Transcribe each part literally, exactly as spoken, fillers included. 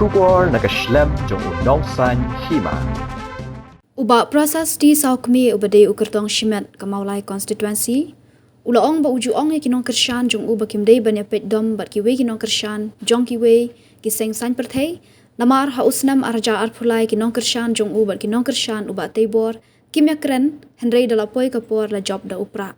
Khubor na ka shlem jong u Nongsaiñ Hima. U Bah Prasas T Sawkmie uba dei u kyrtong shimet ka Mawlai constituency, u la ong ba u ju ong ïa ki nongkyrshan jong u ba kim dei ban ïa peit dom bad kiwei ki nongkyrshan jong kiwei ki seng saiñ pyrthei, namar ha u snem ar hajar arphew lai ki nongkyrshan jong u bad ki nongkyrshan u Bah Teibor kim ïa kren, hynrei da la poi ka por la jop da u prah.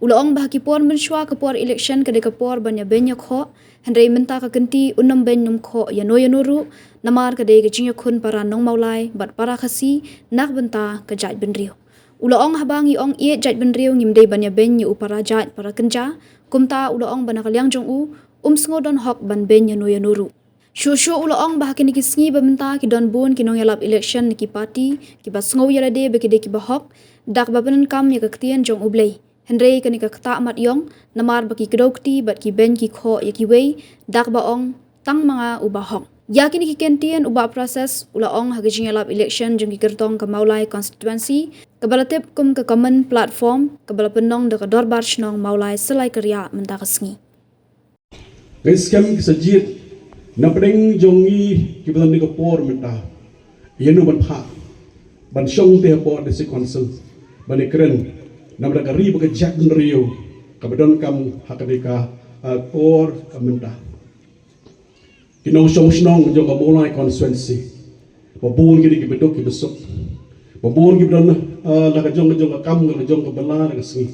U la ong ba ha ki por mynshuwa ka por election ka dei ka por ban ïa beiñ ïa khoh, hynrei mynta ka kynti un ym beiñ nym khoh ïano ïano ruh, namar ka dei ka jingïakhun para nong Mawlai bad para Khasi na ka bynta ka jaitbynriew. U la ong haba ngi ong ïeit jaitbynriew ngim dei ban ïa beiñ ïa u para jait para kynja, kumta u la ong ba na ka liang jong u, um sngew don hok ban beiñ ïano ïano ruh. Shuh shuh u la ong ba ha kine ki sngi ba mynta ki don bun ki nongïalap election na ki party, kiba sngew ïa lade ba ki dei kiba hok, da kaba pyndonkam ïa ka ktien jong U Blei. Hynrei kane ka ktah mat ïong, namar ba ki kdew kti bad ki beiñ ki khoh ïa kiwei, da kaba ong tang ma nga uba hok. Ïa kine ki kyntien u Bah Prasas u la ong ha ka jingïalap election jong ki kyrtong ka Mawlai constituency, kaba la tip kum ka common platform, kaba la pynlong da ka Dorbar Shnong Mawlai Syllai Kariah mynta ka sngi. Ngi skhem ki sa jied na pdeng jong ngi kiba don ha ka por mynta. Ïa no ban phah, ban shong te hapoh District Council, ban ïa kren namar ka ri bad ka jaitbynriew kaba donkam ha kane ka, ah, por ka mynta. Ki nongshong shnong jong ka Mawlai constituency, ba bun ki dei kiba duk kiba suk, ba bun kiba don, ah, la ka jong ka jong ka kam, la ka jong ka bylla la ka sngi.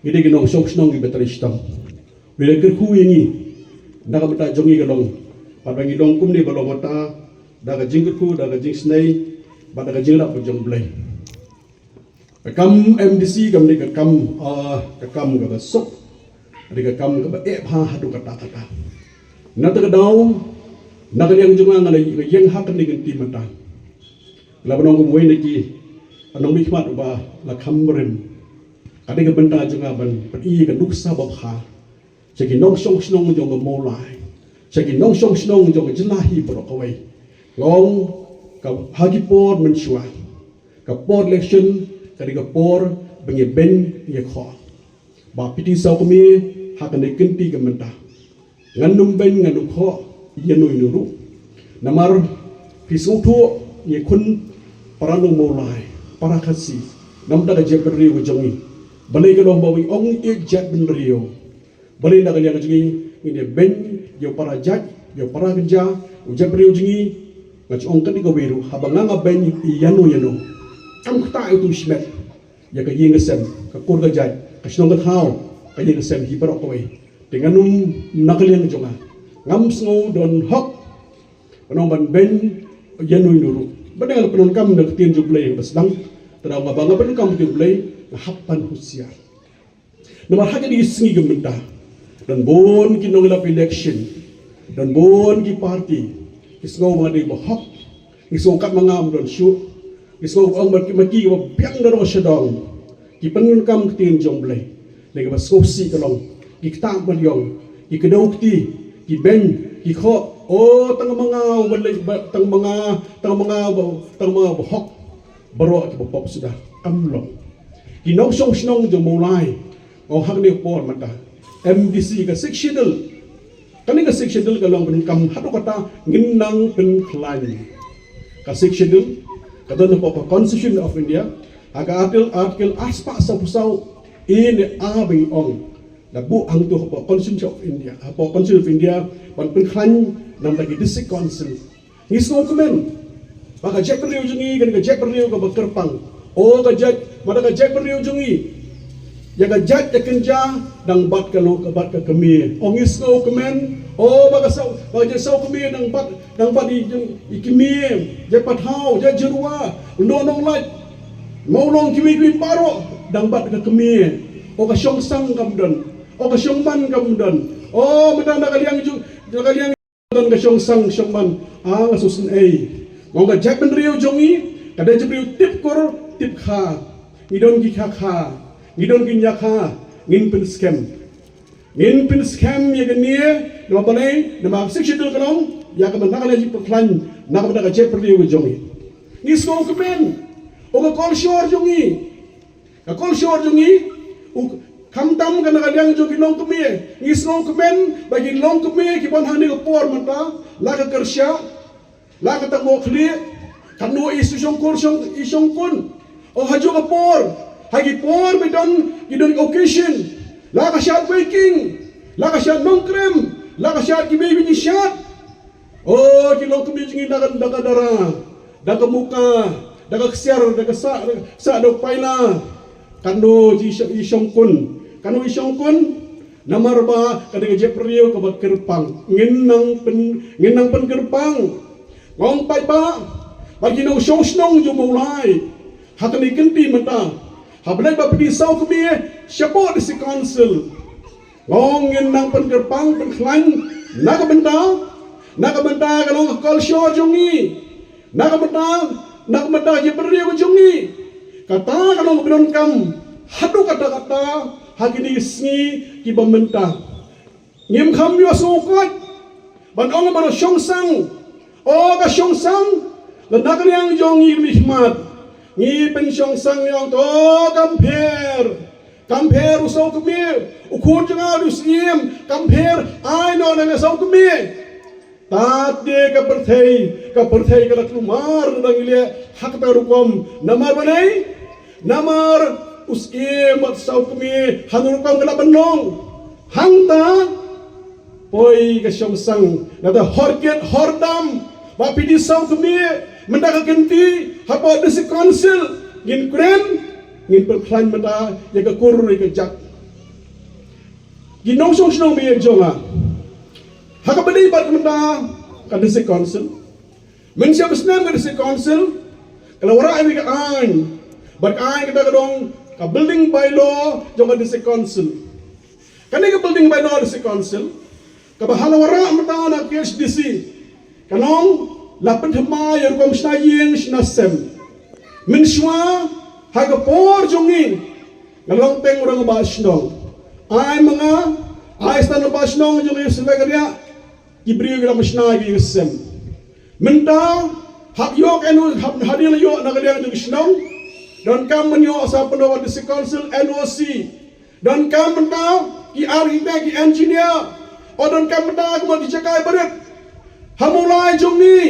Ngi dei ki nongshong shnong kiba trei shitom. Ngi dei kyrkhu ïa ngi na ka bynta jong ngi ka long, bad ba ngi long kumne ba long mynta da ka jingkyrkhu, da ka jingsnei bad da ka jingïarap ka jong U Blei. Ka kam M D C kam dei ka kam, ah, ka kam kaba suk, dei ka kam kaba eh bha haduh katta katta. Na kata ka daw, na ka liang jong nga, nga la ïeng ha kane ka kynti mynta. Lada ban ong kum uwei na ki nongmihkhmat uba la kham rim, ka dei ka bynta jong nga ban pyni ka nuksa babha sha ki nongshong shnong jong ka Mawlai, sha ki nongshong shnong jong ka jylla hi baroh kawei. Nga ong ka ha ki por mynshuwa, ka por election ka dei ka por ba ngi beiñ ngi khoh. Bah P T Sawkmie, ha kane ka kynti ka mynta, ngan ym beiñ ngan ym khoh ïano ïano ruh. Namar phi sngewthuh ngi khun para nong Mawlai, para Khasi, namar ka jaitbynriew ka jong ngi. Balei ka long ba ngi ong ïeit jaitbynriew? Balei na ka liang jong ngi ngin ïa beiñ ïa u para jait, ïa u para kynja, u jaitbynriew jong ngi? Nga ju ong kane kawei ruh, haba nga nga beiñ ïano ïano, kam ktah ïa utu u shimet ïa ka ïing ka sem, ka kur ka jait, ka shnong ka thaw, ka ïing ka sem hi baroh kawei. Te ngan ym, na ka liang jong nga, ngam sngew don hok ban ong ban beiñ ïano ïano ruh. Ba dang nga la pyndonkam da ka ktien jong U Blei kaba sdang. Te da nga ba nga pyndonkam ktien U Blei, nga hap ban husiar. Namar ha kine ki sngi ki mynta, don bun ki nongïalap election, don bun ki party, ki sngew ma nga dei ba hok, ki sngew kat ma nga ym don shuh, ki sngew ong ma ki, ma ki kaba biang da ro sha dong. Ki pyndonkam ktien jong U Blei, ne kaba sngewsih ka long, ki ktah mat ïong, ki kdew kti, ki beiñ, ki khoh. O, tang ma nga uba leh ba, tang ma nga, tang ma nga ba, tang ma nga ba hok. Baroh kiba pop suda, kam long. Ki nongshong shnong jong Mawlai, ong ha kane ka por mynta, M D C ka Sixth Schedule. Kane ka Sixth Schedule ka long pyndonkam haduh katta ngin nang pynkhlaiñ. Ka Sixth Schedule ka don hapoh ka Constitution of India, ha ka article, article arspah sawphew saw A ne A ba ngi ong. Da buh hangto hapoh Constitution of India, hapoh Constitution of India ban pynkhlaiñ namar ki District Council. Ngi sngewkmen ba ka jaitbynriew jong ngi ka dei ka jaitbynriew kaba kyrpang. O ka jait, mada ka jaitbynriew jong ngi, ïa ka jait ïa kynja dang bat ka lok, ka bat ka kmie. O ngi sngewkmen, o ba ka Saw, ba ka jait Sawkmie dang bat, dang bat i, i kmie, jait Pathaw, jait Jyrwa, Nonglait, Mawlong, kiwei kiwei baroh dang bat ka kmie. O ka shongsang kam don, o ka shongman kam don. O mynta na ka liang jong, na ka liang don ka shongsang shongman, ah, nga sngewsynei. Nga ong ka jaitbynriew jong ngi ka dei jaitbynriew tip kur tip kha. Ngi don ki kha kha, ngi don ki ñiah kha, ngin pynskhem. Ngin pynskhem ïa kane, namar balei, namar ka Sixth Schedule ka ong ïa kaba na ka liang jingpynkhlaiñ na ka bynta ka jaitbynriew ka jong ngi. Ngi sngewkmen, o ka culture jong ngi, ka culture jong ngi, u, khamtam ka na ka liang jong ki longkmie. Ngi sngewkmen ba ki longkmie kiba don ha kane ka por mynta, la ka kyrshah, La kata mo khlieh, katno i shongkur shong i shongkun. O ha juk ka por, ha ki por ba don, ki don occasion. La ka shad waiting, la ka shad nongkrem, la ka shad ki bei bini shad. O ki long kmie jong ngi da ka, da ka dara, da ka muka, da ka ksiar, da ka sah, da ka sah da u paila. Katno ji i shongkun, katno i shongkun. Namar ba ka dei ka jaitbynriew kaba kyrpang. Ngin nang pyn, ngin nang pynkyrpang. Nga ong paidbah, ba ki nongshong shnong jong Mawlai, ha kane ka kynti mynta, ha ba leit ba phi saw kmie shapoh District Council, nga ong ngin nang pynkyrpang pynkhlaiñ na ka bynta, na ka bynta ka long ka culture jong ngi, na ka bynta, na ka bynta ka jaitbynriew jong ngi. Kata ka long ka ba donkam haduh katta katta ha kine ki sngi kiba mynta. Ngim kham ïohsngew koit ban ong ba la shong sang. O ka shong sang, la na ka liang jong ngi mihmat, ngi pynshong sang, ngi ong to kam pher. Kam pher u saw kmie, u khun jong nga u syiem, kam pher, ai noh na ngi saw kmie. Tad de ka pyrthei, ka pyrthei ka la kulmar na ngi leh ha kata ka rukom. Namar balei? Namar u syiem bad saw kmie ha kata ka rukom ka la ban long. Hangta poi ka shong sang, nata hor kit hor dam, ba phi dei saw kmie mynta ka kynti hapoh District Council, ngin kren, ngin pynkhlaiñ mynta ïa ka kur ïa ka jak. Ki nongshong shnong ba ïeit jong nga, ha kaba ïadei bad mynta ka District Council, mynshem snem ka District Council ka la wanrah ïa ka aiñ, bad ka aiñ kata ka dei ka Building Bylaw jong ka District Council. Kane ka Building Bylaw District Council kaba ha la wanrah mynta na K H D C, ka long la pynthymmai ïa ka rukom shna ïing shna sem. Mynshuwa ha ka por jong ngi, nga long tang u rangbah shnong. Ai ma nga, ai stan rangbah shnong jong ngi, sngewbha ka ria ki briew ki la mynshna ki sem. Mynta hap ïoh N O C, hap hadien la ïoh na ka liang jong ki shnong, donkam ban ïoh sa pyndonkam District Council N O C. Donkam mynta ki architect, ki engineer. O donkam mynta kumno ki jaka barit ha Mawlai jong ngi.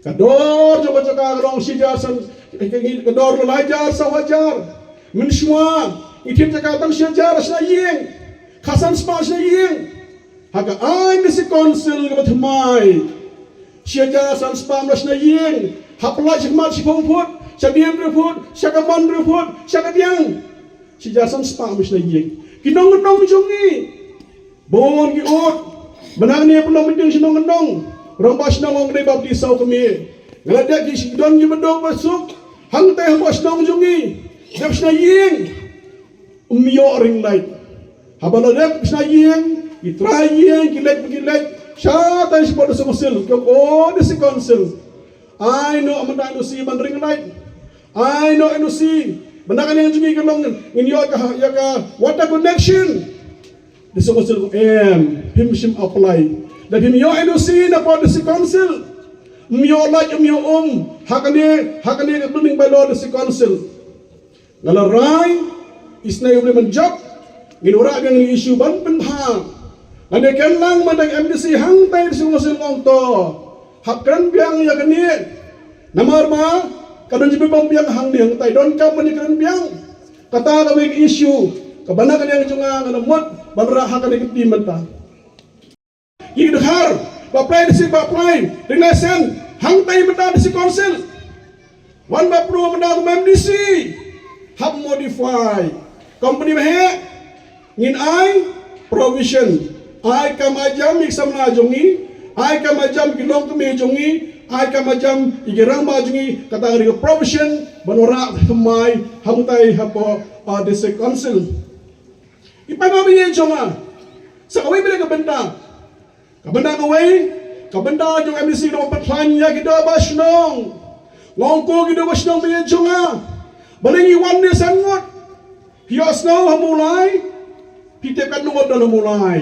Ka dor jong ka jaka ka long shi hajar san, ka dor lai hajar saw hajar. Mynshuwa ngi thied jaka tang shi hajar shna ïing, khatsan spah shna ïing. Ha ka aiñ District Council kaba thymmai, shi hajar san spah mla shna ïing. Hap lai shakhmat shiphew phut, shadien hynriew phut, sha kamon hynriew phut, sha kadiang, shi hajar san spah mla shna ïing. Ki nongkyndong jong ngi bun ki ud. Mynta ngi pynlong meeting sha nongkyndong, rangbah shnong ong ka dei ba phi dei saw kmie. Nga la dep ki shi don kiba duk ba suk hangtai hapoh shnong jong ngi, dep shna ïing. Ym ïoh ring light. Haba la dep shna ïing, ki trai ïing, ki leit, ki leit shatai shapoh District Council, ki ong o District Council, ai noh mynta N O C ban ring light. Ai noh N O C. Mynta ka liang jong ngi ka long ngin ïoh ka, ïa ka water connection. District Council ka ong em, phim shym apply. Lada phim ïoh N O C na ka District Council, ym ïoh light, ym ïoh um ha kane, ha kane ka Building Bylaw District Council. Nga la rai, isynei u Blei mynjur, ngin wanrah biang ïa ka issue ban pynbha. Ngan ïakren lang ma u M D C hangtai, District Council, nga ong to, hap kren biang ïa kane. Namar ba ka don jingpynbym biang hangne hangtai, donkam ban ïakren biang. Kata kawei ka issue kaba na ka liang jong nga nga la mut ban rah ha kane ka kynti mynta. Ki dkhar ba apply, District ba apply, ring light sen, hangtai mynta District Council. Wan ba pro mynta kum M D C, hap modify. Company ba heh, ngin ai provision. Ai kam ai jam ïa ki samla jong ngi, ai kam ai jam ïa ki longkmie jong ngi, ai kam ai jam ïa ki rangbah jong ngi, kata ka dei ka provision ban wanrah thymmai hangtai hapoh, ah, District Council. Ki paidbah ba ïeit jong nga, sa kawei pat ka bynta. Ka bynta kawei, ka bynta jong M D C ka long pynkhlaiñ ïa ki dorbar shnong. Nga ong ko ki dorbar shnong ba ïeit jong nga, balei ngi wan ne san ngut? Phi ïohsngew ha Mawlai, phi tip katno ngut don ha Mawlai.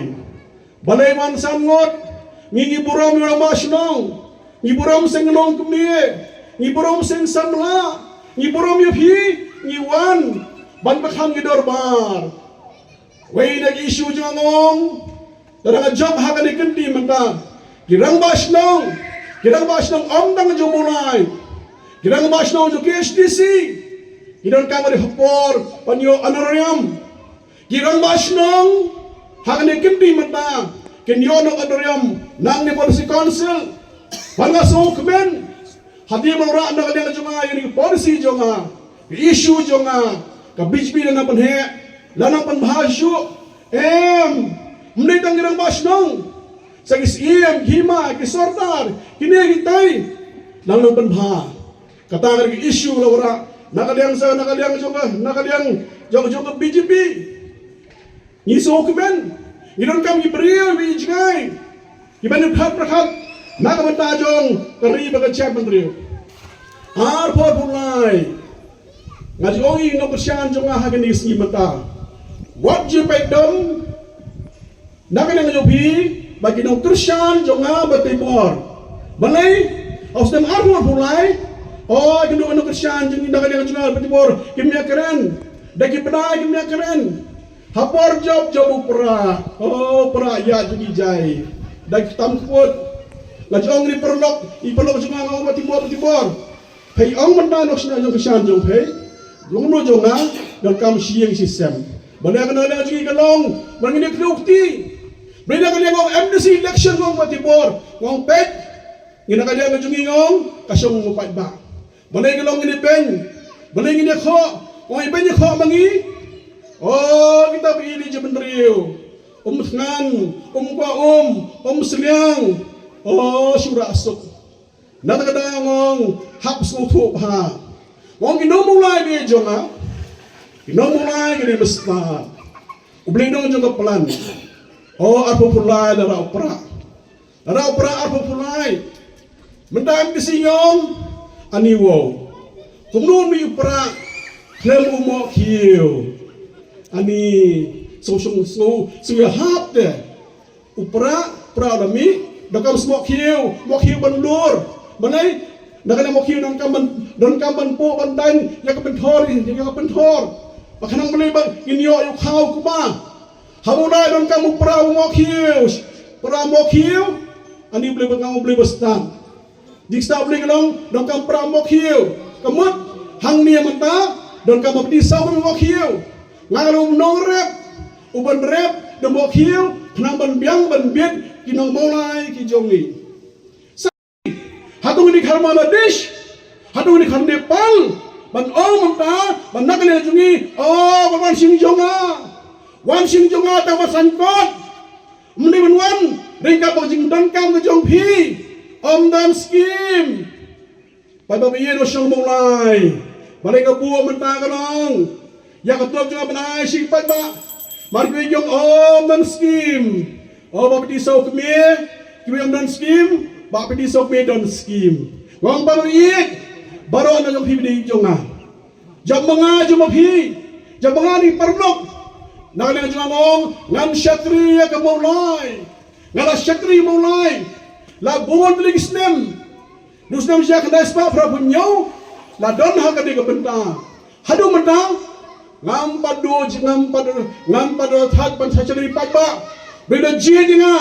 Balei wan san ngut? Ngi, ngi burom ïa u rangbah shnong, ngi burom seng longkmie, ngi burom seng samla, ngi burom ïa phi, ngi wan ban pynkham ki dorbar. Wei na ki issue jong nga, nga ong, lada nga jop ha kane ka kynti mynta, ki rangbah shnong, Ki rangbah shnong ym tang jong Mawlai, ki rangbah shnong jong K H D C ki donkam ka dei ka por ban ïoh honorarium. Ki rangbah shnong ha kane ka kynti mynta kin ïoh noh honorarium na kane ka policy council. Bad nga sngewkmen, hadien ba la rah na ka liang jong nga ïa kane ka policy jong nga, ka issue jong nga, ka B J P la nang pynheh, la nang pynbha shuh. Em, ym dei tang ki rangbah shnong, sa ki Syiem, ki Hima, ki Sordar, kine kitai la nang pynbha. Kata ka dei ka issue la wanrah na ka liang sa, na ka liang jong ka, na ka liang jong, jong ka B J P. Ngi sngewkmen, ngi donkam ki briew, ki jngai kiban ïa pyrkhat pyrkhat na ka bynta jong ka ri bad ka jaitbynriew. Arphew arphew lai, nga ju ong ïa ki nongkyrshan jong nga ha kine ki sngi mynta, wat ju peit dom na ka liang jong phi bad ki nongkyrshan jong nga bad Tibor. Balei? Ha u snem arphew arphew lai, o, ki nong, nongkyrshan jong ngi na ka liang jong nga bad Tibor kim ïakren, da ki bnai kim ïakren. Ha por jop, jop u Prah, o, u Prah ïa jong ngi jai da ki tam kput. Nga ju ong ïa ki paralok, ïa ki paralok jong nga, nga ong, Tibor, Tibor, phi ong mynta nongkyrshan jong phi, jong no jong nga, donkam shi ïing shi sem. Balei? Na ka liang jong ngi ka long, ba ngin ïa kdew kti. Balei? Na ka liang jong M D C election, nga ong, Tibor, nga ong, peit, ngi na ka liang jong ngi, nga ong, ka shong u paidbah. Balei ka long ngin ïa beiñ? Balei ngin ïa khoh? Nga ong, ïa beiñ ïa khoh ma ngi. O, kita ba ïeit ïa ka jaitbynriew, um thngan, um kwah um, um sliang. O, shu rah suk. Na kata ka daw nga ong, hap sngewthuh bha. Nga ong, ki nong Mawlai ba ïeit jong nga, ki nong Mawlai ki dei ba stad. U Blei u don jong ka plan. O, arphew arphew lai la rah u Prah. La rah u Prah arphew arphew lai. Mynta M D C ngi ong, ani wow, kumno mih u Prah khlem u Mohkhiew? Ani sngew, sngew, sngew, sngew ïahap te. U Prah, Prah u la mih, donkam sa Mohkhiew, Mohkhiew ban dur. Balei? Na ka liang Mohkhiew donkam ban, donkam ban phuh ban tang ïa ka pynthor, ïa ka pynthor. Ba khnang balei ba ngin ïoh ïa u khaw kumba. Ha Mawlai donkam u Prah u Mohkhiew. Prah Mohkhiew, ani u Blei ba, nga ong, u Blei ba stad. Jingstad u Blei ka long, donkam Prah Mohkhiew. Ka mut hangne mynta donkam ba phi saw kmie Mohkhiew. Nga ka long u nongrep, u ban rep da Mohkhiew, khnang ban biang ban bieit ki nong Mawlai ki jong ngi. Sa, hato ngin ïa kyrpad la dish, hato ngin ïa kyrpad Nepal ban ong mynta, ban na ka liang jong ngi, o, ban wan sha jong nga, wan sha jong nga, tang ban saiñ kot. Ym dei ban wan ryngkat bad ka jingdonkam ka jong phi. Ym don skim. Paidbah ba ïeit, nongshong Mawlai, balei ka buh mynta ka long ïa ka tlot jong nga ban ai sha ki paidbah? Mar ki ong, ym don skim. O, ba phi dei saw kmie, ki ong ym don skim, ba phi dei saw kmie don skim. Nga ong, paidbah ba ïeit, baroh na jong phi ba dei jong nga, jong ma nga, jong ma phi, jong ma nga, ni paralok. Na ka liang jong nga nga ong, ngan shakri ïa ka Mawlai. Nga la shakri Mawlai la bun tylli ki snem. Na u snem shi hajar khyndai spah phra phew hynñiew la don ha kane ka bynta. Haduh mynta ngam pat duh, ngam pat, ngam pat thait ban shakri paidbah. Ba la jied ïa nga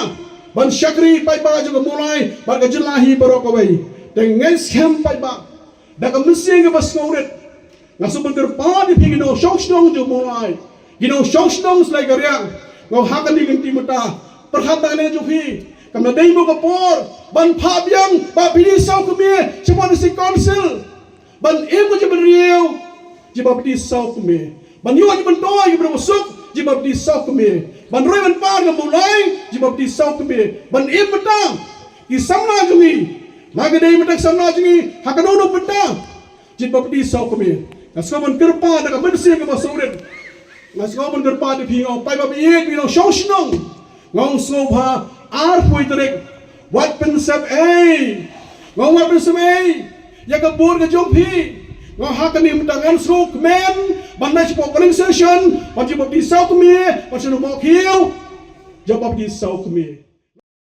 ban shakri paidbah jong ka Mawlai bad ka jylla hi baroh kawei. Te ngeit skhem paidbah, da ka mynsiem kaba sngewrit, nga sngewbha ban kyrpad ïa phi ki nongshong shnong jong Mawlai, ki nongshong shnong Sleikhariah. Nga ong ha kane ka kynti mynta, pyrkhat na ka liang jong phi, kam dei mo ka por ban phah biang ba phi dei saw kmie sha Municipal Council. Ban im ka jaitbynriew, jingba phi dei saw kmie. Ban ïoh jingmyntoi, jingba suk, jingba phi dei saw kmie. Ban roi ban par ka Mawlai, jingba phi dei saw kmie. Ban im bynta ki samla jong ngi, la ka dei bynta ki samla jong ngi ha kano kano bynta, jingba phi dei saw kmie. Nga sngewbha ban kyrpad da ka mynsiem kaba sngewrit. Nga sngewbha ban kyrpad ïa phi, nga ong paidbah ba ïeit, phi nongshong shnong. Nga ong sngewbha arphew tarik, wat pynsep ei. Nga ong wat pynsep ei ïa ka vote ka jong phi. Nga ong ha kane mynta ngan sngewkmen ban leit sha polling station, ban jingba phi dei saw kmie, ban shu Mohkhiew, jingba phi dei saw kmie.